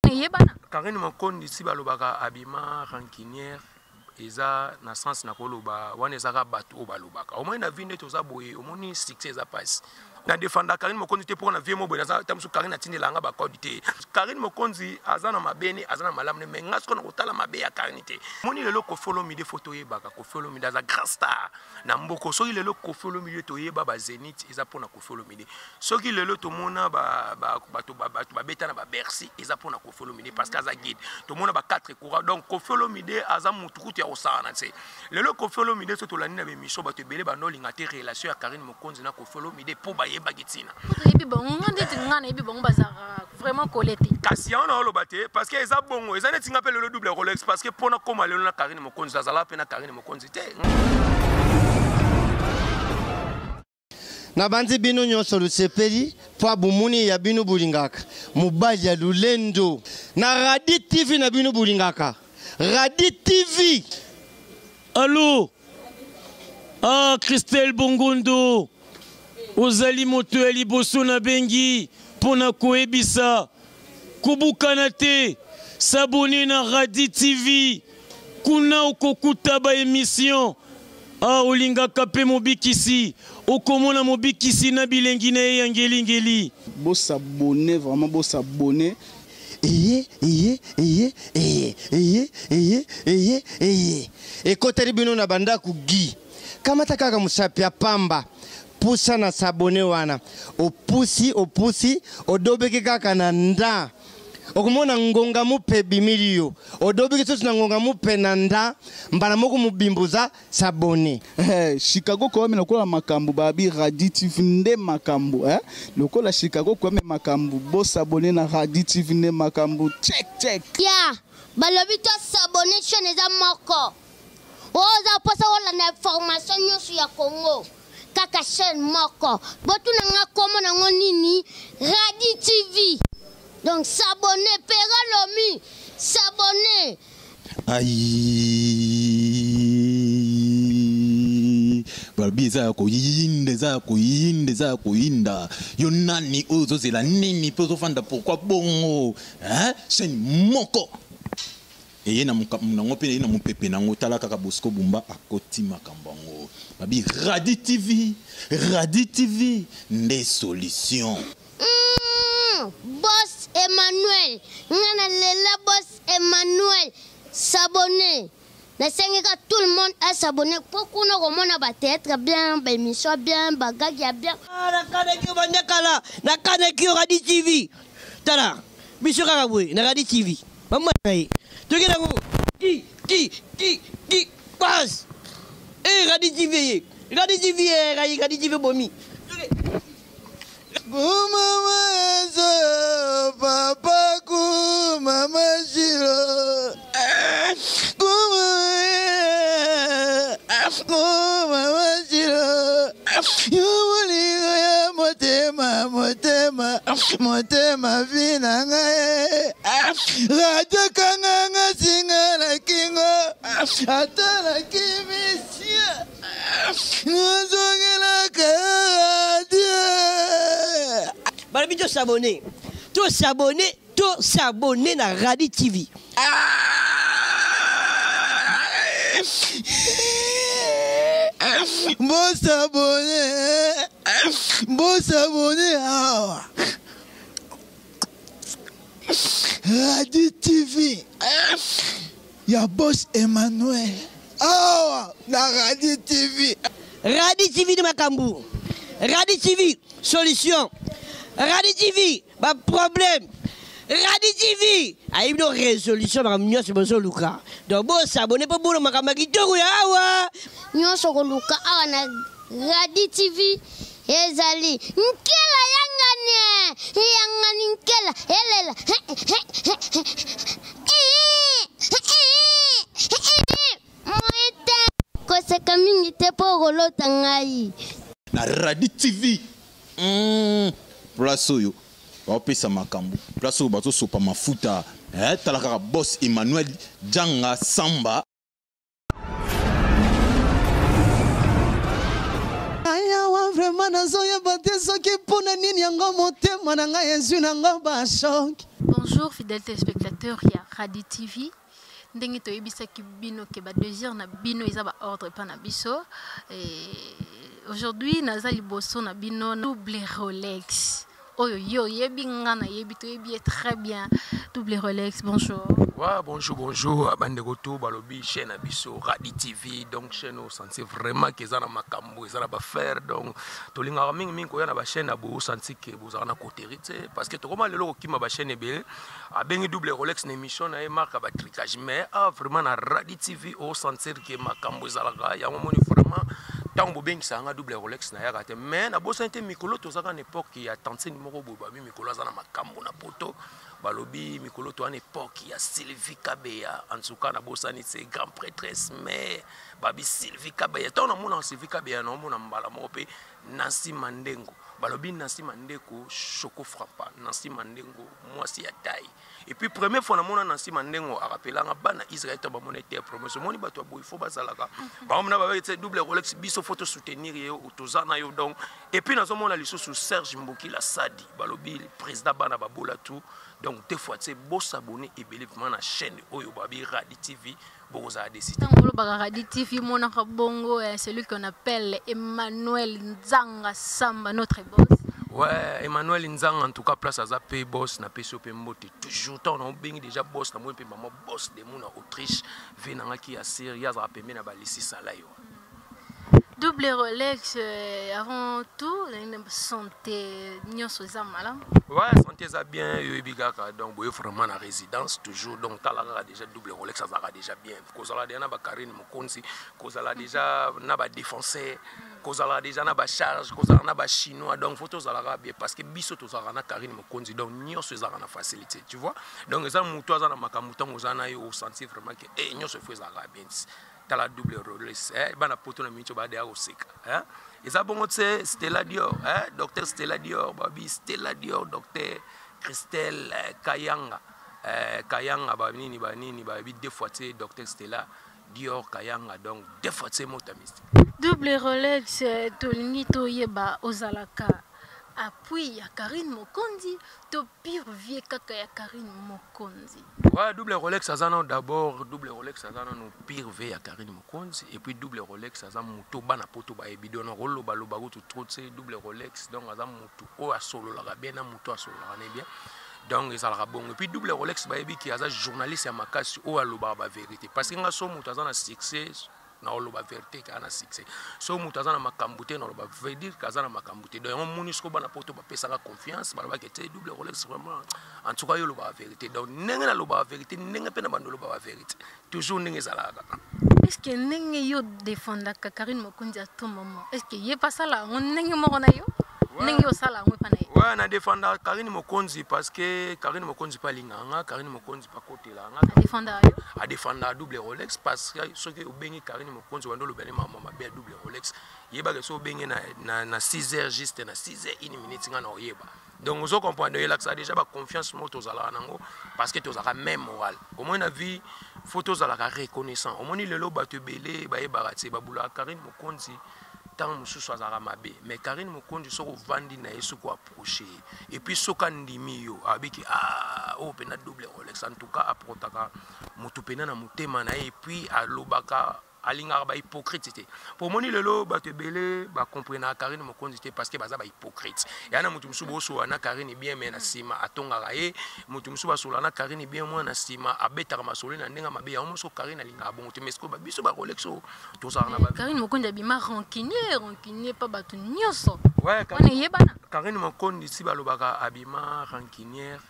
Eyebana. Carine Mokondi si balobaka abima rancunière eza na sens na koloba wana ezaka bato oyo balobaka omoni na vie nde toza boye omoni succès eza pasi na defanda Karine Mokonzi te mpo na vie mo boye naza ta mosusu Karine atindela nga bacode te. Karine Mokonzi aza na mabe ne aza na malamu ne mais nga sikoyo na kotala mabe ya Karine te. Moni lelo Koffi Olomide faut toyebaka Koffi Olomide aza grand star na mboko. Soki lelo Koffi Olomide toyeba ba Zenith eza mpo na Koffi Olomide. Soki lelo tomona ba ba bato ba, bato babeta na ba Bercy eza mpo na Koffi Olomide parce que aza guide. Tomona ba 4 courants donc Koffi Olomide aza mutu kutu ya kosakana tse. Lelo Koffi Olomide soki tolandi na ba emission bato ebele bando olinga te relation ya Carine Mokonzi na Koffi Olomide po bayebaki ntina. Toyebi bango nga ndeti nga nayebi bango bazalaka vraiment kole te. Kasi yango naoloba te parce que eza bongo eza neti nga mpe lelo double Rolex parce que mpo nakoma lelo na Carine Mokonzi nazalaka mpe na Carine Mokonzi te. Nabanzi bino nyonso lusepeli mpo abumuni ya bino bolingaka mobali ya lulendo na Radi TV na bino bolingaka Radi TV. Allo Ah Christelle Bongondo ozali moto ya liboso nabengi mpo na koyebisa kobukana te s'abonner na Radi TV kuna okokuta ba emission ah olingaka mpe mobikisi okomona mobikisi na bilengi na ye ya ngelingeli Bo s'abonner vraiment bo s'abonner. Eye eye eye eye eye eye eye eye ekoteli bino na bandako gi kamata kaka mosapi ya pamba pusa na sabone wana opusi opusi odobeki kaka na nda okomona ngonga mupe ebimili yo odobiki susu na ngonga mupe na nda mbala moko mobimbuza s'abonner. Eh, Chicago koyame lokola makambo babi Radi TV nde makambo eh? Lokola Chicago koyame makambo bo s'abonner na Radi TV nde makambo check check. Ya balobi to s'abonner chaîne eza moko oza mposa olanda information nyonso ya Congo kaka chaîne moko botuna nga kombo nango nini Radi TV donc s'abonner Pera Lomi s'abonner. Aïe balobi eza ya koyinda eza ya koyinda eza ya koyinda yo nani oyo ozozela nini mpe ozofanda pourkui bongo hein? chaîne moko eye na nango mpe eye na mopepe nango tala kaka bosco bumba akoti makambo yango babi radi tv radi tv nde solution Mm, boss Emmanuel nga na lela boss Emmanuel s'abonner nasengi ka tout le monde a s'abonner po kuna okomona ba théâtre bien ba émission bien ba gag ya bien ah, nakanaki yo banda kala nakanaki yo radi tv tala biso kaka boye na radi tv bamona na ye toki nango ki ki ki ki bas e eh, radi tv ye radi tv ye eh, radi tv bomi Mama Enzo, papa ku mama Shiro. Kuma ku mama Shiro. Yobolingo ya motema motema motema vi na ngai. Radio kanga nga singa na kingo ata na kimisia. nazongelaka radio balobi tosabone tosabone tosabone na radi tv bosabone bosabone awa radi tv ya boss Emmanuel awa na Radi TV. Radi TV de makambo. Radi TV solution. Radi TV ba problème. Radi TV ayebi no résolution makambo nyonso bozoluka. Donc bo s'abonner mpo bolo makambo ya kitoko ya awa. Nyonso koluka awa na Radi TV ezali nkela yangani yangani nkela elela moye te koseka mingi te mpo okolota ngai na Radi TV place oyo baopesa makambo place oyo bazosopa mafuta eh, tala kaka boss Emmanuel Janga Samba Ayawa vraiment nazoyeba te soki mpo na nini yango motema na ngai ezwi nango bashoki. Bonjour fidèles téléspectateurs ya Radi TV. Ndenge toyebisaki bino ke ba désir na bino eza ba ordre pa na biso. Et aujourd'hui naza liboso na bino double Rolex. Oyo yo yebi nga na yebi toyebi ye très bien. Double Rolex, bonjour. Ouais, bonjour, bonjour. Bandeko tout balobi chaîne na biso Radi TV donc chaîne au senti vraiment que eza na makambo eza na ba faire donc tolingaka mingi mingi koya na ba chaîne na bo senti que bozala na coterie te parce que tokoma lelo kokima ba chaîne ebele abengi double Rolex na émission na ye marque ba tricage mais ah vraiment na Radi TV au sentir que makambo ezalaka yango moni vraiment ntango bobengisaka nga double Rolex nayaka te mais nabosani te mikolo tozalaka na époque ya tantine moko boye babi mikolo aza na makambo na poto balobi mikolo toza na époque ya Sylvie Kabeya en tout cas nabosani te grand prêtresse mais babi Sylvie Kabeya ntango namonaka Sylvie Kabeya naomona mbala moko mpe Nancy Mandengo balobi Nancy Mandengo choco frappa Nancy Mandengo mwasi ya taille et puis première fois namona Nancy Mandengo arapelanga bana Israël to bamona ete promesse omoni bato ya boye fo bazalaka bango mona babaki te double Rolex biso fo to soutenir ye toza na yo donc et puis nazomona lisusu Serge Mbokila Sadi balobi président bana babola tout donc deux fois te bosabonner ebele vraiment na chaîne oyo babi Radi TV bokozala desi ntango olobaka Radi TV monaka bongo eh, celui qu'on appelle Emmanuel Nzanga Samba notre boss. Ouais, Emmanuel Nzanga en tout cas place aza pe boss na pesi yo pe mbote toujours ntango na obengi déjà boss na moi pe mama boss de muna Autriche ve nanga ki ya Syrie azala pembe na balisi sala yo. Double Rolex euh, avant tout santé nyonso eza malamu. Ouais, santé eza bien yoyebi kaka donc boye vraiment na résidence toujours donc tala kaka déjà double Rolex azalaka déjà bien kozala déjà na ba Karine Mokonzi kozala déjà na ba défenseur kozala déjà na ba charge kozala na ba chinois donc faut tozalaka bien parce que biso tozalaka na Karine Mokonzi donc nyonso ezalaka na facilité tu vois donc eza moto aza na makambo ntango oza na yo osentir vraiment que eh nyonso faut ezalaka bien tala double Rolex eh, bana poto na miniti badeya koseka eh? eza bongo tse Stella Dior eh? Docteur Stella Dior babi Stella Dior docteur Christelle eh, Kayanga eh, Kayanga banini banini babi deux fois tse docteur Stella Dior Kayanga donc deux fois tse mota mystique. Double Rolex eh, tolingi toyeba ozalaka appui ya Karine Mokonzi to pure vie kaka ya Karine Mokonzi. Ouais, double Rolex aza nano d'abord double Rolex aza nano pire vie ya Karine Mokonzi et puis double Rolex aza moto bana poto bayebi donc nakoloba loba kutu trop tse double Rolex donc aza moto oyo asololaka bien na moto asololaka ne bien donc ezalaka bongo et puis double Rolex bayebi ki aza journaliste ya makasi oyo alobaka ba vérité parce que nga so moto aza na succès naoloba vérité kaka na succès so moto aza na makambo te naoloba veut dire que aza na makambo te donc yango moni siko bana poto bapesaka confiance balobaki te double Rolex vraiment en tout cas yo olobaka vérité donc ndenge nalobaka vérité ndenge mpe na bando olobaka vérité toujours ndenge ezalaka kaka. Est ce que ndenge yo defendaka Karine Mokonzi à tout moment est ce que ye pasala yango ndenge moko na yo ndenge osala yango epa na ye? Ouais, na defendaka Karine Mokonzi parce que Karine Mokonzi mpe alingaka nga Karine Mokonzi mpe akotela nga adefendaka yo adefendaka double Rolex parce que soki obengi Karine Mokonzi wanda olobeli mama mabe ya double Rolex yebaka soki obengi na 6 heures juste na 6 heures 1 minute nga na oyeba donc ozo comprendre elakisaka déjà ba confiance moko tozalaka nango parce que tozalaka même moral omoni na vie faut tozalaka reconnaissant omoni lelo bato ebele bayebaka te babulaka Karine Mokonzi ntango mosusu azalaka mabe mais Karine Mokonzi soki ovandi na ye soki oapproche ye et puis soki andimi yo abiki ah oyo mpena double Rolex en tout cas aprotaka motu mpena na motema na ye et puis alobaka alingaka ba hypocrite te po omoni lelo bato ebele bakomprenaka Karine Mokonzi te parce que baza ba hypocrite ya na motu mosusu bosola na Karine bien mais na nsima atongaka ye motu mosusu basola na Karine bien mwa na nsima abetaka masolo na ndenge mabe yango moso Karine alingaka bongo te mais sikoyo biso ba Rolex oyo tozalaka na ba Karine Mokonzi abima rancunier rancunier pa bato nyonso ouais, wana eyebana Karine Mokonzi si balobaka abima rancunière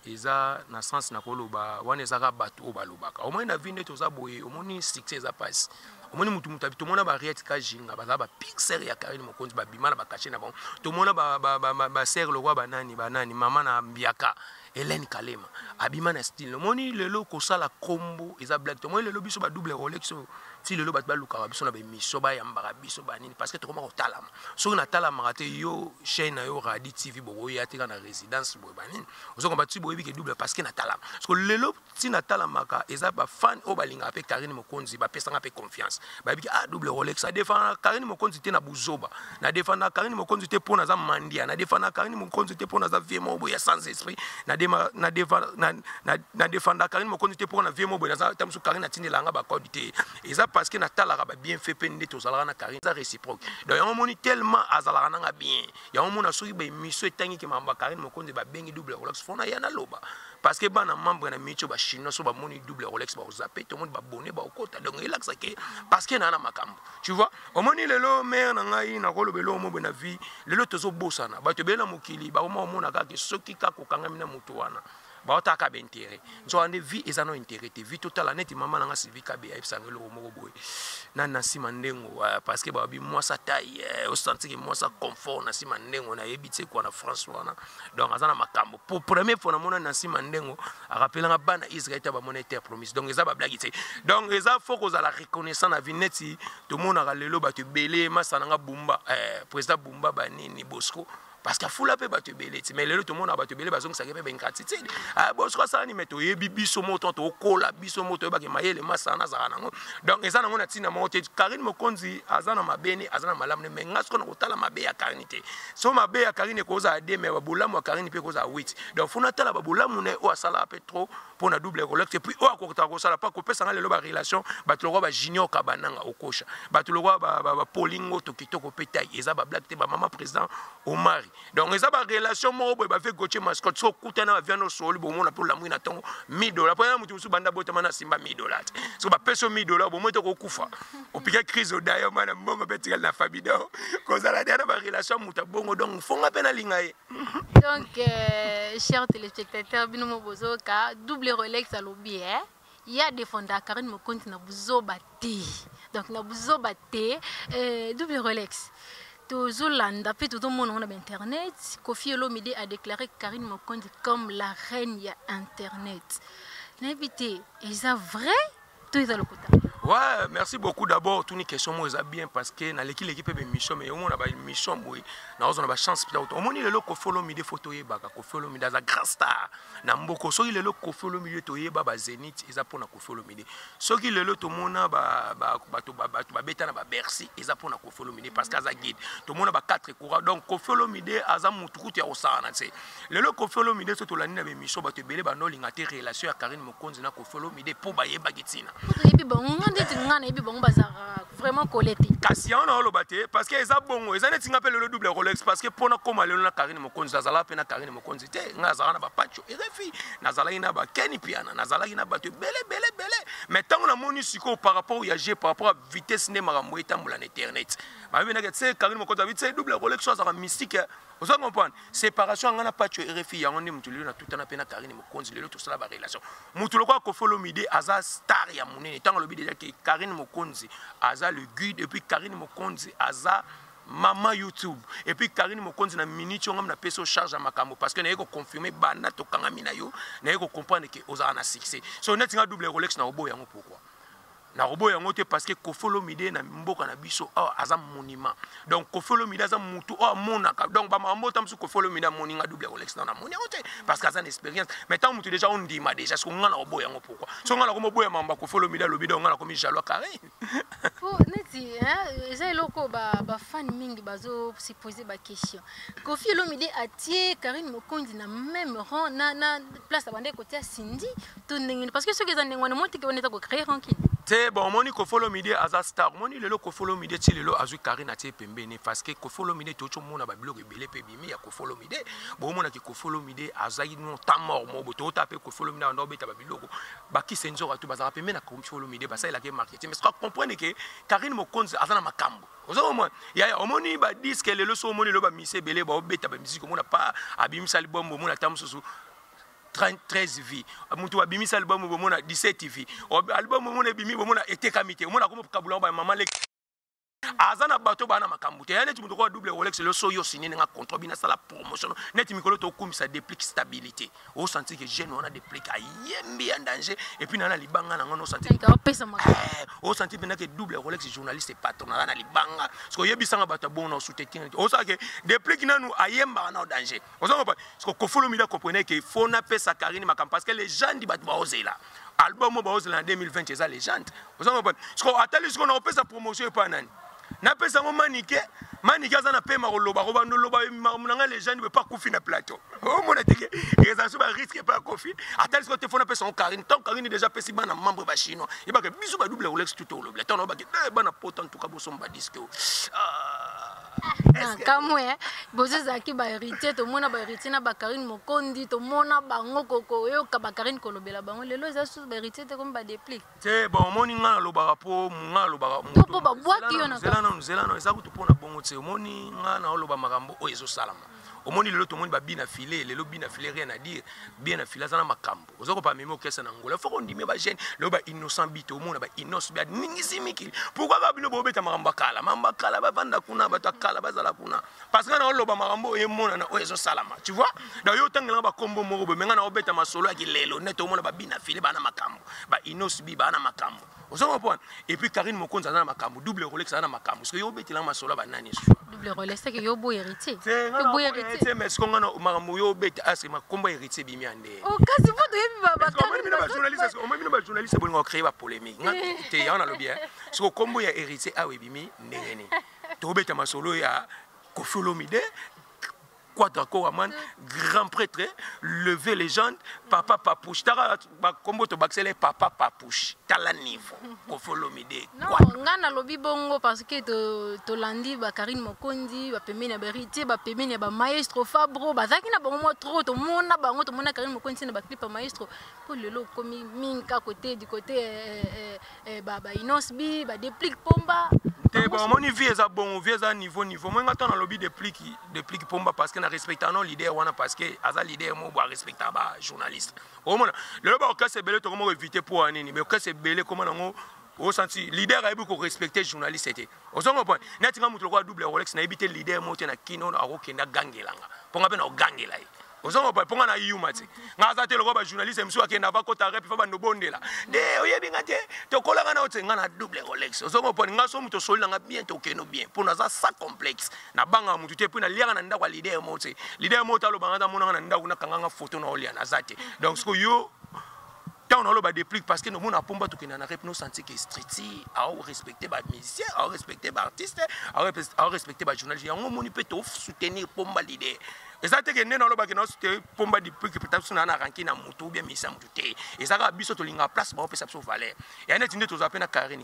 eza na sens na koloba wana ezaka bato oyo balobaka omoni na vie nde toza boye omoni succès eza mpasi omoni mutu mutu tomona ba Riet Kajinga baza ba pixer ya Karine Mokonzi babima na bakashe na bango tomona ba sœur lokwa banani banani mama na Mbiaka Hélène Kalema abima na style omoni lelo kosala kombo eza blague tomoni lelo biso ba double Rolex oyo ti lelo bato balukaka biso na baémission bayambaka biso banini parce que tokoma kotalama soki natalamaka te yo chaîne na yo Radi TV bokoya te kaka na résidence boye banini ozokomba ti boyebi ke double parce que natalama parce que lelo ti natalamaka eza bafan oyo balingaka mpe Karine Mokonzi bapesanga mpe confiance bayebi ke ah double Rolex adefendaka Karine Mokonzi te na buzoba nadefendaka Karine Mokonzi te mpo naza mandia nadefendaka Karine Mokonzi te mpo naza vie moko boye ya sans esprit. Na defanda Karine Mokonzi te mpo na vie mo boye naza ta mosusu Karine atindela nga bacode te. Eza parce que natalaka babienfait mpe nde tozalaka na Karine, eza réciproque. Donc yango omoni tellement azalaka nanga bien, yango omona soki baémission etangi ke makambo ya Karine Mokonzi, babengi Double Rolex, fo na ya naloba, parce que bana membre na micho bachinois so bamoni Double Rolex, bakozape, tomoni babone baokota. Donc elakisa ke parce que naa na makambo, tu vois. Omoni lelo mare na ngai, nakoloba eloko mo boye na vie. Lelo tozobosana bato ebele na mokili, bakoma omona kaka soki kaka okangami na moto wana, baotaka baintérêt. Nzoka nde vie eza no intérêt te. Vie, totala neti mama nanga Sylvie Kabe, ayebisanga eloko moko boye na na nsima ndengo, parce que babi mwasa tai osantiki mwasa confort na nsima ndengo, nayebi te kwa na France wana. Donc aza na makambo. Pour première fois namona na nsima ndengo, arapelanga bana Israel ta bamona terre promise. Donc eza bablague te. Donc eza faut kozala reconnaissant na vie. Neti tomonaka lelo bato ebele, masa nanga Bumba, président Bumba, banini Bosco, parce que afula mpe bato ebele ti. Mais lelo tomona bato ebele bazongisaki mpe baingratitude. Bosco asala nini? Mais toyebi biso moto, tokola biso moto, toyebaki mayele masala nazalaka nango. Donc eza nango na ntina moko te. Karine Mokonzi aza na mabe ne, aza na malamu ne, mais nga sikoyo na kotala mabe ya Karine te. So mabe ya Karine ekozala de, mais babolamu ya Karine mpe ekozala 8. Donc fo natala babolamu na ye oyo asalaka mpe trop mpo na Double Rolex, et puis oyo akokotaka kosala mpo akopesanga lelo barelation. Bato lokwa bajunior Kabananga, okosha bato lokwa bapolingo to kitoko mpe tai, eza bablague te, bamama président Omari. Donc eza barelation moko boye bave Gautier Mascotte. So okutana baviano osoli, bomona mpe olamwi na ntongo 1000 dollar, mpo yana moto mosusu banda botama na simba 1000 dollar te. So bapesi yo 1000 dollar, bomoi te kokufa, opika crise, odayo mana mbongo mpe etikali na fabido. Kozala deya na barelation ya moto abongo, donc fonga mpe nalinga ye. Donc chers téléspectateurs, bino mo bozoka Double Rolex alobi eh ye adefenda Karine Mokonzi na buzoba te. Donc na buzoba te. Double Rolex, tozolanda mpe tozomona ngo na bainternet, Kofi Olomide a déclaré Karine Mokonzi comme la reine ya internet. Nayebi te, eza vrai to eza lokuta? Ouais, merci beaucoup. D'abord, tuni question moi eza bien, parce que naleki leki pe émission, mais omona ba émission boye, na ba chance pita. Omoni lelo Koffi Olomide, photo yebaka Koffi Olomide aza grand star na mboko. Soki lelo Koffi Olomide toyeba ba Zénith, eza pona Koffi Olomide. Soki lelo tomona ba ba bato ba bato babeta na ba Bercy, eza pona Koffi Olomide, parce que aza guide. Tomona ba quatre courants. Donc Koffi Olomide aza mutu kutu ya kosala na tse. Lelo Koffi Olomide, so tolandi na ba émission, bato ebele bandolinga te relation ya Karine Mokonzi na Koffi Olomide, po bayebaki ntina. Toyebi bango, nga ndeti nga nayebi bango, bazalaka vraiment kole te. Kasi yango naoloba te, parce que eza bongo, eza neti nga mpe lelo Double Rolex, parce que mpona koma lelo na Karine Mokonzi, nazalaka mpe na Karine Mokonzi te. Nga nazalaka na bapacho RFI, nazalaki na bakeni piana, nazalaki na bato ebele ebele ebele. Mais ntango namoni sikoyo par rapport ya g, par rapport ya vitesse nde makambo etambola na internet, babinaka tse Karine Mokonzi abi tse Double Rolex oyo azalaka mystique. Oza comprendre séparation ya nga na Pacho RFI, yango nde motu lelo natutana mpe na Karine Mokonzi. Lelo tosala barelation. Motu lokola Koffi Olomide aza star ya monene, ntango alobi déjà ke Karine Mokonzi aza le guide, et puis Karine Mokonzi aza mama YouTube, et puis Karine Mokonzi na minute oyo ngam napesi yo charge ya makambo, parce que naye koconfirme banda tokangami na yo, naye kocomprendre ke ozala na succès. So neti nga Double Rolex, na oboya yango. Pourquoi nakoboya yango te? Parce que Koffi Olomide na mboka na biso awa aza monument. Donc Koffi Olomide aza mutu oyo amonaka. Donc bamakambo ota mosusu Koffi Olomide amoni, nga Double Rolex na namoni yango te, parce que aza na expérience. Mais ntango mutu déjà ondima déjà, soki nga nakoboya yango, pourquoi? So nga nakomi oboya makambo ya Koffi Olomide alobi, donc nga nakomi jaloux carré. Po neti eza eloko bafani mingi bazosepose baquestion. Koffi Olomide atie Karine Mokonzi na même rang na place abandaki kotia Cindy to ndenge nini? Parce que soki eza ndenge wana, motiki wana eza kocréer rancune. Te, bon, omoni Koffi Olomide aza star. Omoni lelo Koffi Olomide ti lelo azwi Karine atie pembeni, parce que Koffi Olomide, touti omona babiloko ebele mpe ebimi ya Koffi Olomide. Bomonaki Koffi Olomide azalaki no temps mort mo bo toota mpe Koffi Olomide anda obeta babiloko, bakisi nzoka to bazalaka pembeni na Koffi Olomide, basalelaki ye marketing. Mais soka comprendre ke Karine Mokonzi aza na makambo, oza komona yaya. Omoni badisque lelo, so omoni lelo bamisi ebele baobeta bamusike, omona pa abimisa album, omona ata mosusu 13 vie, moto abimisa album, bomona 17 vie, album omona ebimi, bomona etekami te, omona komo kabula ba mama leki aza na bato baa na makambo te. Ya neti moto koya Double Rolex lelo, so yo signé nga contrat, bina asala promotion. Neti mikolo tokumisa Déplique Stabilité, osanti ke jeune wana Déplique ayembi ya danger, et puis na libanga nango nosanti, osanti mpena ke Double Rolex journaliste patron aza na libanga. Soki oyebisanga bato ya bongo na osoutenir, osala ke Déplique nanu ayembaka na danger. Oza comprendre? Parce que Koffi Olomide comprenait que faut napesa Karine makambo, parce que légende, bato baozela album oyo baozela na 2020 eza légende. Oza comprendre? Parce que atali sikoyo na kopesa promotion epa nani? Napesa yango Manike. Manike aza na pema koloba kobanda oloba makambo na ngai legende boye pa kufi na plateau. Omona teke ezala so ba risque pa kofi. Ata lisiko te fona pesa Karine. Tant Karine déjà pesi bana membre ba chinois. Yebaka biso ba double Rolex tout olobela. Tant ba ke bana poto en tout cas bosomba disque. Ah, kamwe eh. Bozozalaki bahéritier, tomona bahéritier na bakarine Mokondi, tomona bango koyoka bakarine kolobela bango. Lelo eza susu bahéritier te, komi badeplique. Te, bon, omoni nga nalobaka mpo nga nalobaka To mpo babwaki yo na nzela nanu, nzela nanu eza kutu mpo na bongo te. Omoni nga naoloba makambo oyo ezosalama. Omoni lelo tomoni babina file, lelo bina file, rien à dire, bien na file aza na makambo. Oza kopa memi okesa na Ngola, fo kondime bajeune lelo ba innocent bito, omona ba innocent bi aningisi mikili. Pourquoi kaka bino bobeta makambo ya kala? Makambo ya kala bavanda kuna, bato ya kala bazala kuna, parce que nga naoloba makambo oyo emonana, oyo ezosalama, tu vois. Donc yo otangelanga bakombo moko boye, me nga naobeta masolo ya kilelo nete omona babina file bana makambo, ba inos bi bana makambo, ozo comprendre. Et puis Karine Mokonzi aza na makambo, double Rolex aza na makambo. Parce que yo obetelanga masolo ya banani esusu? Double Rolex seke yo boy héritier. Te, nga Yo na boy boya héritier. te, mais siko nga na makambo yo obeta ase makombo ya héritier ebimi ya nde. Oh, kasi mpo toyebi Est-ce que omoni bino ba journaliste, omoni bino ba journaliste bolingo créer ba polémique? Nga te, yango nalobi hein, siko kombo ya héritier awa ebimi ndenge nini? Tobeta masolo ya Koffi Olomide, Quadra Koraman, grand prêtre, levé légende, papa Papouche. Tara bakombo to bakisele papa Papouche. Tala niveau. Koffi Olomide. Non, nga nalobi bongo parce que tolandi ba Karine Mokondi, ba pembeni ya ba héritier, ba pembeni ya ba maestro Fabro, bazalaki na bango mwa trop, tomona bango, tomona Karine Mokondi na ba clip ya maestro. Po lelo okomi mingi ka côté du côté ba Innos B, ba Déplique Pomba. Te, bon, omoni vie eza bongo, vie eza niveau niveau. Moi nga ntango nalobi Déplique, Déplique Pomba parce que na respecta non leader wana, parce que aza leader mo bo respecta ba journaliste. Omona lelo ba orchestre ebele tokoma ko éviter po nini, mais orchestre ebele koma nango osanti leader ayebi ko respecter journaliste te. Ozo comprendre? Neti nga mutu lokola double Rolex nayebi te leader mo te na kino akokenda gangelanga. Mpo nga mpe na ogangela ye. Ozo comprendre? Mpo nga na yuma te. Nga aza te lokola ba journaliste mosusu akenda va kota rep fa bando bondela. Nde oyebi nga te, tokolaka na ote nga na double Rolex. Ozo comprendre? Nga so mutu osoli na nga bien, tokeno bien. Mpo naza sans complexe. Nabangaka mutu te, puis naliaka na ndako ya leader mo te. Leader mo te alobanga nga amonanga na ndako nakanga nga photo na olia naza te. Donc siko yo ntango naloba Déplique parce que nomona pomba tokenda na rep no senti que striti ao respecter ba musicien, ao respecter ba artiste, ao respecter ba journaliste. Yango omoni mpe to soutenir pomba leader. Eza te ke nde nalobaki na soutenir pomba Déplique peut-être biso na na ranki na motu ou bien musicien motu te. Eza kaka biso tolingaka place baopesa biso valeur. Ya neti nde tozwa mpe na Karine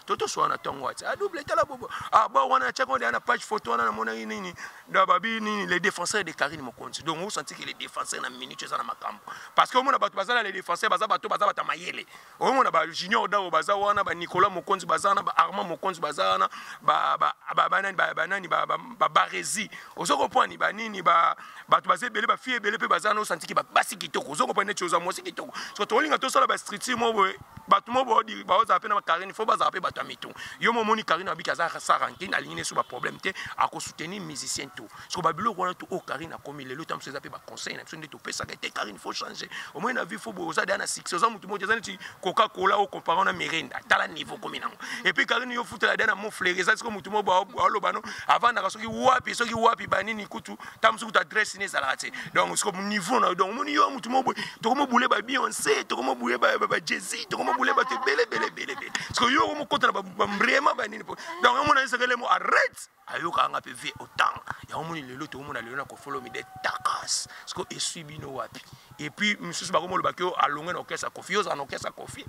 totoswana ntongo ati a double tala bobo ah bon wana tiaka wana na page photo wana namonaki nini na babi nini, les défenseurs de Karine Mokonzi. Donc osenti que les défenseurs na minute eza na makambo, parce que omona bato baza na les défenseurs, baza bato, baza bato ya mayele. Omona ba Junior Dao baza wana, ba Nicolas Mokonzi baza wana, ba Armand Mokonzi baza wana, banani, banani, ba Barezi, ozo comprendre, banini, ba bato baza ebele, ba fille ebele mpe baza wana. Osenti ke basi kitoko, ozo comprendre, neti oza mwasi kitoko. So tolinga tosala ba structure moko boye, bato moko baozala mpe na bakarine, fo bazala mpe bato ya mitu. Yo mo omoni Karine abiki aza sa rancune, alingi ne so baproblème te, akosoutenir musicien tout. Siko babiloko wana to oyo Karine akomi lelo, ta mosu eza mpe baconseil na biso nde topesaka te. Karine faut changer, omoni na vie fo boye, oza deya na succès, oza motu moko te, eza neti Coca Cola o compare na Mirinda, tala niveau komi nango. Et puis Karine yo futela deya na mot fleuri, eza siko motu moko aoloba no avandaka soki wapi, soki wapi, banini kutu ta mosu kutu adresse ne ezalaka te. Donc siko niveau na yo, donc omoni yo motu moko boye, tokomobule ba Beyoncé, tokomobule ba Jay-Z, tokomobule bato ebele ebele ebele ebele. Siko yo okomokota na bambrema banini po. Donc omona esekele mo arrête ayokaka nga mpe vie autant. Yango omoni lelo tokomona lelo na Koffi Olomide takas siko esui bino wapi. Et puis misusu bakomolobaki yo alongwe na orchestre ya Koffi, yo ozala na orchestre ya Koffi,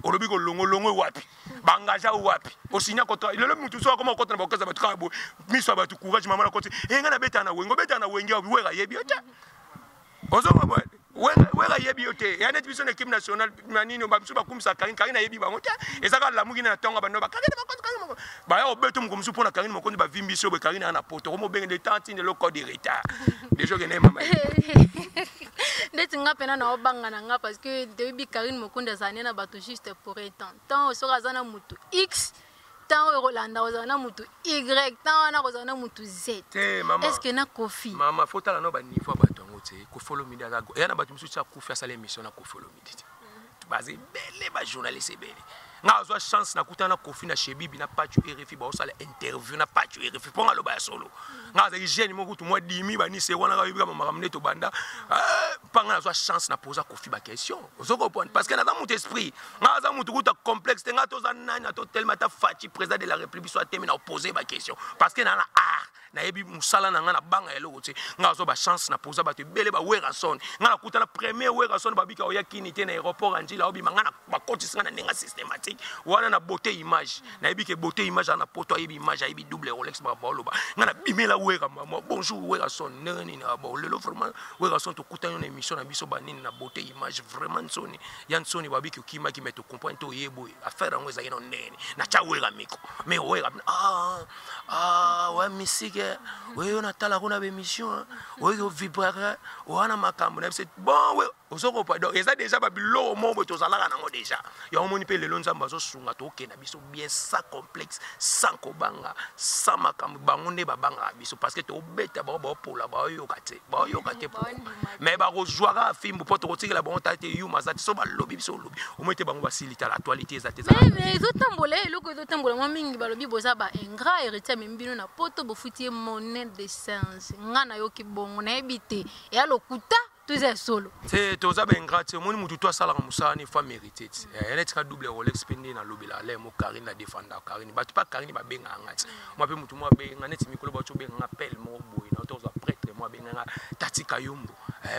olobi kolongolongwe wapi, baengage wapi, osinya contrat. Lelo mutu so akoma kokota na baorchestre bato kaka boye, miso ya bato courage mama na koti e ngai nabetaka na wenge, obetaka na wenge wapi? Wera ayebi yo te, ozonga boye Wera ayebi yo te. Ya neti biso na équipe nationale na nini, babiso bakumisa Karine, Karine ayebi bango te. Eza kaka lamuki na ntongo bando bakarine bakonzi, Karine mokonzi baya kobeta moko mosusu mpona Karine mokonzi bavimbi biso boye. Karine aya na poto komobenge nde tantine le code de retard déjà okende mama. Ndeti nga mpena na obanga na nga parce que toyebi Karine Mokonzi azala nde na bato juste pour un temps. Temps soki aza na motu X, temps oyo kolanda kozala na motu Y, temps wana kozala na motu Z. Te mama. Est ce que na Koffi Mama, faut tala no baniveau ya bato yango te. Koffi Olomide aza eya na bato mosusu ti akufi asala émission na Koffi Olomide te. Bato baza ebele, bajournaliste ebele. Nga azwa chance nakutana na Kofi na Shebibi na Pacho RFI, baosala interview na Pacho RFI mpo nga aloba ya solo. Nga azalaki jeune moko kutu mwa dimi banise wana kaka yebika makambo nde tobanda. Mpa nga nazwa chance na poza Kofi ba question. Ozo comprendre? Parce que naza moto esprit. Nga aza moto kuta complexe te, nga toza nani ato telema ata Fatshi président de la République so atemi na opposer ba question. Parce que na na art. Nayebi mosala na nga na banga eloko te. Nga azwa ba chance na poza bato ebele ba Werrason. Nga nakutana premier Werrason babika oya kini te na aéroport Anjila obima nga na bakotisi nga na ndenge systématique wana na beauté image. Nayebi ke beauté image na poto ayebi image ayebi double Rolex ba baloba. Nga na bimela Werra moi bonjour Werrason ndenge nini ah bon lelo vraiment Werrason tokutani na émission na biso ba nini na beauté image vraiment nsoni ya nsoni babiki okimaki mais to comprendre to yebo affaire yango ezalaki na ndenge na cha Werra micro mais Werra ah ah ouais mystique oyo natala kuna ba émission oyo vibraka wana makambo na biso bon we ozokopa donc eza déjà ba biloko moko boye tozalaka nango déjà yango omoni mpe lelo Nzambe azosunga tokenda biso bien sans complexe sans kobanga sans makambo bango nde babangaka biso parce que tobeta bango baopola baoyoka te baoyoka te mais bakozwaka fimbu mpo tokotikela bango ta te yuma aza te so balobi biso olobi omoi te bango basili tala actualité eza te. Mais ezotambola eloko ezotambola mwa mingi balobi boza ba ingrat héritier amemi bino na poto bofuti ye monnaie de singe. Nga nayoki bongo nayebi te eya lokuta to eza ya solo. Te toza ba ingrat te omoni mutu to asalaka mosala ni fois mérité te. Ya neti ka double Rolex mpe nde nalobela alain mo Karine na defanda Karine bato pa Karine babengaka nga ti mwa mpe mutu mwa abenga neti mikolo bato obenga nga pele moko boye na tozwa prêtre mwa abenga nga tati Kayumbu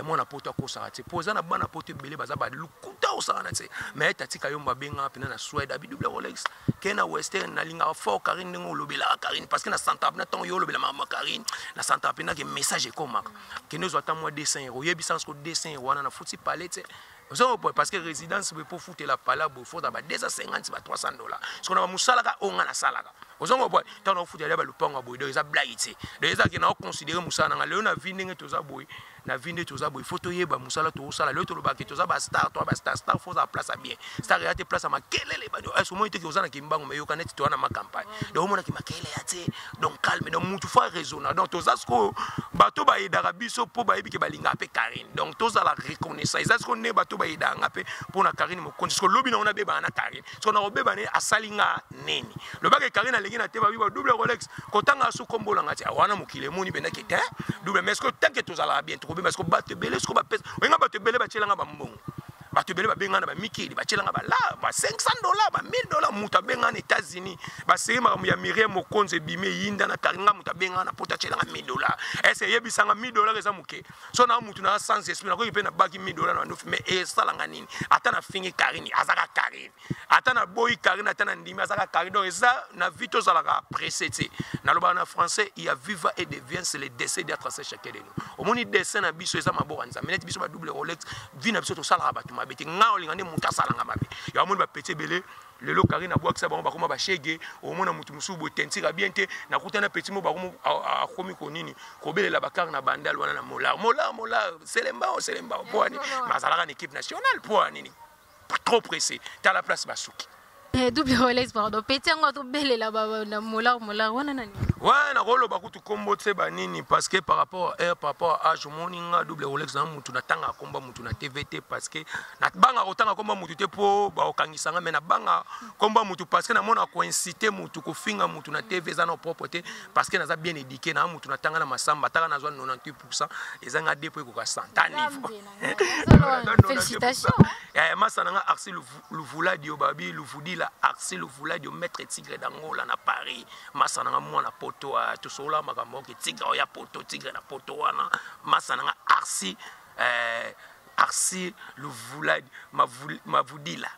mwana poto akosaka te po eza na bana poto ebele baza balukuta osaka na te mais tati Kayumbu abenga mpena na Suède abi double Rolex ke na western nalingaka fort Karine ndenge olobelaka Karine parce que na santa na ntango yo olobela makambo ya Karine na santa mpena ke message ekomaka kende ozwa ata mwa 200 euro oyebisa siko 200 euro wana nafuti palais te. Ozo comprendre? Parce que résidence boye po futela palais boye fota ba 250 ba 300 dollars. Siko na ba musala ka onga na salaka. Ozo comprendre? Tango na futela ba lupango boye donc eza blague te. Donc eza ke na considérer musala na nga lelo na vie ndenge toza boye, na vie ndenge toza boye faut toyeba musala to sala lelo toloba ke toza ba star, to ba star, star faut za place à bien. Star ya te place à makelele ba est-ce que moi te ke oza na kimbango mais yoka net to na ma campagne. Donc omona ki makelele ya te. Donc calme donc mutu faut raisonner. Donc toza siko bato ba yedaka biso po ba yebi ke balinga pe Karine. Donc tozala reconnaissant. Eza siko ne bato ba yedanga pe po na Karine mokonzi. Siko lobi na ona beba na Karine. Siko na obeba ne asali nga nini. Lobaka Karine alingi na te ba biba double Rolex kotanga su kombo la ngati wana mokili emoni benda ke te double mais siko tant que tozala bien to kobeba siko bato ebele siko ba pesa. Oyenga bato ebele ba tielanga ba mbongo. Bato ebele babenga na bamikili batielanga bala ba 500 dollars ba 1000 dollars moto abenga na États-Unis baseri makambo ya Miriam Mokonzi ebimi eyinda na Karine nga moto abenga na poto atielanga 1000 dollars ese eyebisanga 1000 dollars eza moke so na moto na sans esprit nakoki mpe nabaki 1000 dollars na ndofi mais esalanga nini ata nafingi Karine azaka Karine ata naboyi Karine ata nandimi azaka Karine donc eza na vie tozalaka pressé te nalobaka na français il y a viva et devient c'est le décès d'être c'est chacun de nous omoni dessin na biso eza maboko ya Nzambe neti biso ba double Rolex vie na biso tosalaka bato mabe te nga olinga nde moto asalanga mabe ya omoni ba petit ebele lelo Karine abwakisa bango bakoma ba shege omona moto mosusu boye tentira bien te nakutana petit moko bakomi akomi konini kobelela bakar na bandal wana na molar molar molar selembao selembao mpo ani mais azalaka na équipe nationale mpo nini trop pressé tala place basuki. Double Rolex pardon petit yango azobelela na molar molar wana nani. Ouais nakoloba kutu kombo tse banini parce que par rapport à heure par rapport à âge omoni nga double Rolex na mutu natanga komba mutu na TV te parce que nabanga kotanga komba mutu te po baokangisa nga mais nabanga komba mutu parce que namona koinciter mutu kofinga mutu na TV eza na propre te parce que naza bien éduqué na mutu natanga na masamba ataka nazwa 98% eza nga depo ekoka 100 ta niveau. Félicitations. Masa nanga Arsi Luvuladio babi Luvudila Arsi Luvuladio maître tigre d'Angola na Paris. Masa nanga mwana poto tosola makambo ke tigre ya poto tigre na poto wana. Masa nanga Arsi Arsi Luvuladio Mavudila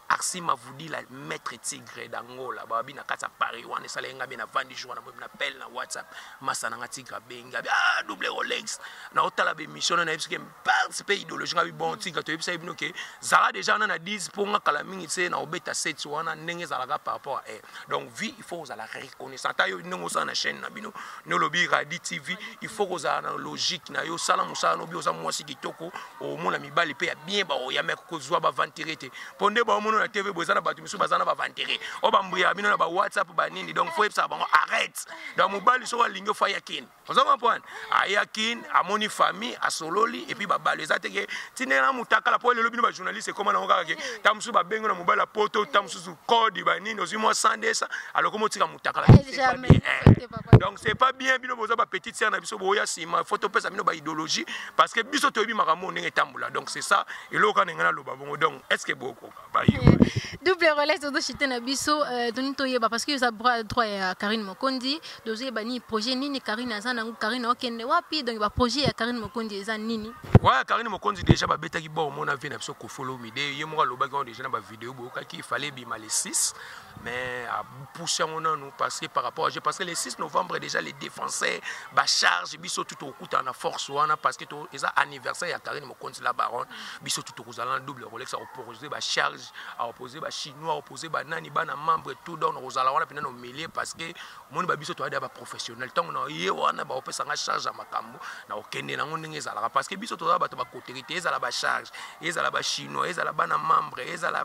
Arsi Mavudila maître tigre d'Angola babi na kati ya Paris wana esala nga bien na vandi jour na na appel na WhatsApp. Masa nanga tigre benga ah double Rolex na otala be mission na yebisi ke participer idéologie nga bi bon tigre to yebisa bino ke zala déjà na na 10 po nga kala mingi tse na obeta 7 wana ndenge zalaka par rapport à donc vie il faut ozala reconnaissant ta yo ndenge osala na chaîne na bino no lobi Radi TV il faut kozala na logique na yo sala musala no bi oza mwasi kitoko omona mibali pe ya bien ba oya mais kozwa ba ventiré te po. Nde baomona na TV boye, eza na bato misusu baza na bavantere oyo bambuyaka bino na bawhatsapp banini. Donc faut yebisaka bango arrête. Donc mobali soki alingi, ofo aya Kini, oza comprendre, aya Kini, amoni famille, asololi, et puis babalo. Eza te ke tindela na motakala, po lelo bino bajournaliste ekóma nango kaka ke ta mosusu babengi na mobali ya poto, ta mosusu code banini, ozwi mwa 100 200, alors komo otika motakala. C'est pas Jamais. bien, eh. Te, papa. Donc c'est pas bien. Bino boza bapetite sœur na biso, boya nsima, faut topesa bino baidéologie, parce que biso toyebi makambo oyo ndenge etambola. Donc c'est ça eloko kaka ndenge naloba bongo. Donc est ce que bokoka bayo? Double Rolex, tozochite na biso, toni toyeba, parce que eza droit ya Karine Mokondi. Tozoyeba nini, projet nini Karine aza nango, Karine okende wapi? Donc baprojet ya Karine Mokondi eza nini? Ouais, Karine Mokonzi déjà babetaki bor, omona vie na biso Koffi Olomide, ye moko alobaki yango déjà na bavideo boyokaki, ifale ebima le 6, mais apousse yango nanu parce que par rapport à parce que le 6 novembre déjà, les défenseurs bacharge, biso tu tokokutana na force wana, parce que eza anniversaire ya Karine Mokonzi la baronne. Biso tu tokozala na Double Rolex, aopose bacharge, aopose bachinois, aopose banani, bana membre tout. Donc nakozala wana mpena na milieu, parce que omoni babiso toyada baprofessionnel. Ntango na ye wana baopesanga charge ya makambo, na okende nango ndenge ezalaka, parce que biso toza bato bakoteri te. Ezala bacharge, ezala bachinois, ezala bana membre, ezala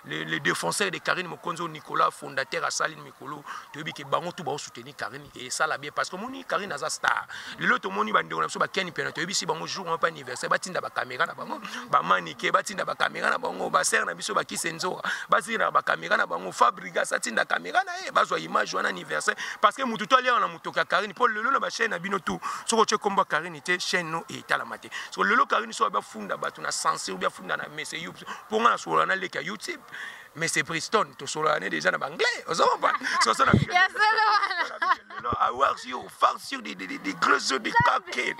le défenseur de Karine Mokonzi oyo Nicolas fondateur asali mikolo, toyebi ke bango tu baosoutenir Karine, esala bien, parce que omoni Karine aza star. Lelo tomoni bandeko na biso bakeni pena, toyebisi bango jour wana mpe anniversaire, batinda bacaméra na bango, bamanike batinda bacaméra na bango, basere na biso bakise nzoka batinda bacaméra na bango, Fabrigas atinda caméra na ye, bazwa image wana anniversaire, parce que mutu to aliaka na motoki ya Karine. Mpo lelo na bachaîne na bino tu, soki otie kombo ya Karine te, chaîne no etalama te. So lelo Karine so bafunda bato na sense ou bafunda na mese, mpo nga nasolola na leki ya YouTube, mais c'est Briston, tosolola ne déjà na banglais, ozompa. Ya solo wana. Awar sur far sur des gros des coquines,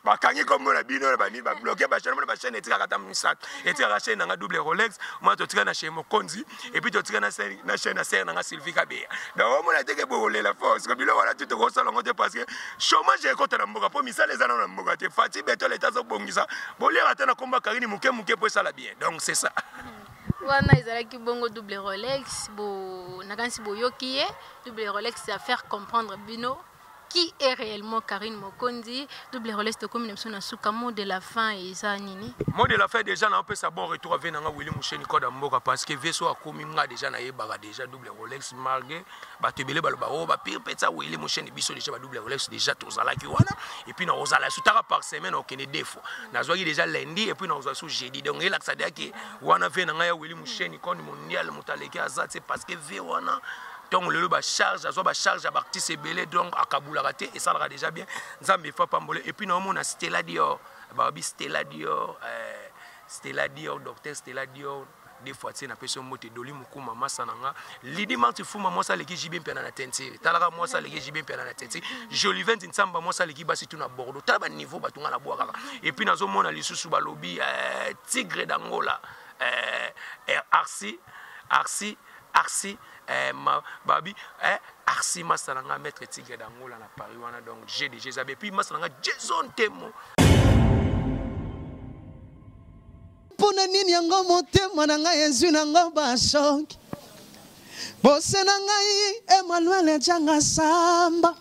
bakangi kombo na bino na banini, babloke bachaîne, mona bachaîne etikaka ata misato, etikaka chaîne nanga Double Rolex, mona totika na chez Mokonzi, et puis totika na chaîne na sere nanga Sylvie Kabeya. Donc omona teke bokolela force ko biloko wana tu tokosala yango te, parce que chômage ekota na mboka, mpo misala eza nano na mboka te. Fati beto, leta azobongisa, boliaka ata na kombo ya Karine moke moke mpo esala bien. Donc c'est ça. Wana ezalaki bongo Double Rolex. Bo nakanisi boyoki ye, Double Rolex à faire comprendre bino qui est réellement Karine Mokonzi. Double Rolex, tokomi na biso na suka. Mot de la fin eza nini? Mot de la fin, déjà naopesa bon retour ave nanga Willi Musheni, code ya mboka, parce que vie so akomi nga déjà nayebaka déjà Double Rolex, malgré bato ebele baloba o bapire mpenza Willi Musheni. Biso déjà badouble Rolex déjà tozalaki wana, et puis nakozala sutaka par semaine, okende deux fois, nazwaki déjà lundi et puis nakozala su jeudi. Donc elakisa deya ke wana vie na ngai ya Willi Musheni, code mondial, moto aleki aza te, parce que vie wana ntongo lelo bacharge, azwa bacharge ya baartiste ebele, donc akabulaka te, esalaka déjà bien. Nzambe efa pambole. Et puis naomona Stella Dior, babi Stella Dior, Stella Dior, docteur Stella Dior, des fois tie napesi yo mbote. Doli Mokuma, masa na nga Lidi Marti Fuma, mwasi aleki JB Mpiana na tentire, talaka mwasi aleki JB Mpiana na tentire. Jolivent Ntsamba, mwasi aleki basi tu na Bordeaux, tala baniveau bato nga na bwa kaka. Et puis nazomona lisusu balobi Tigre d'Angola, Arsi Arsi Arsi, babi Arsi, masa na nga maître Tigre d'Angola na Paris wana. Donc GDG ezabe, puis masa na nga Jason Temo. Mpona nini yango motema na ngai ezwi nango bashoki? Bose na ngai Emmanuel Janga Samba,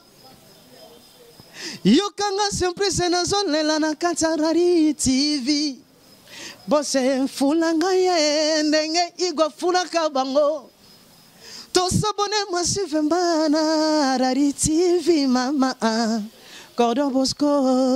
yokanga surprise, nazolela na kati ya Rari TV. Bose fula ngai ye ndenge Igwa fulaka bango. Tosabone masivemba na Rari TV, mama Cordon Bosco.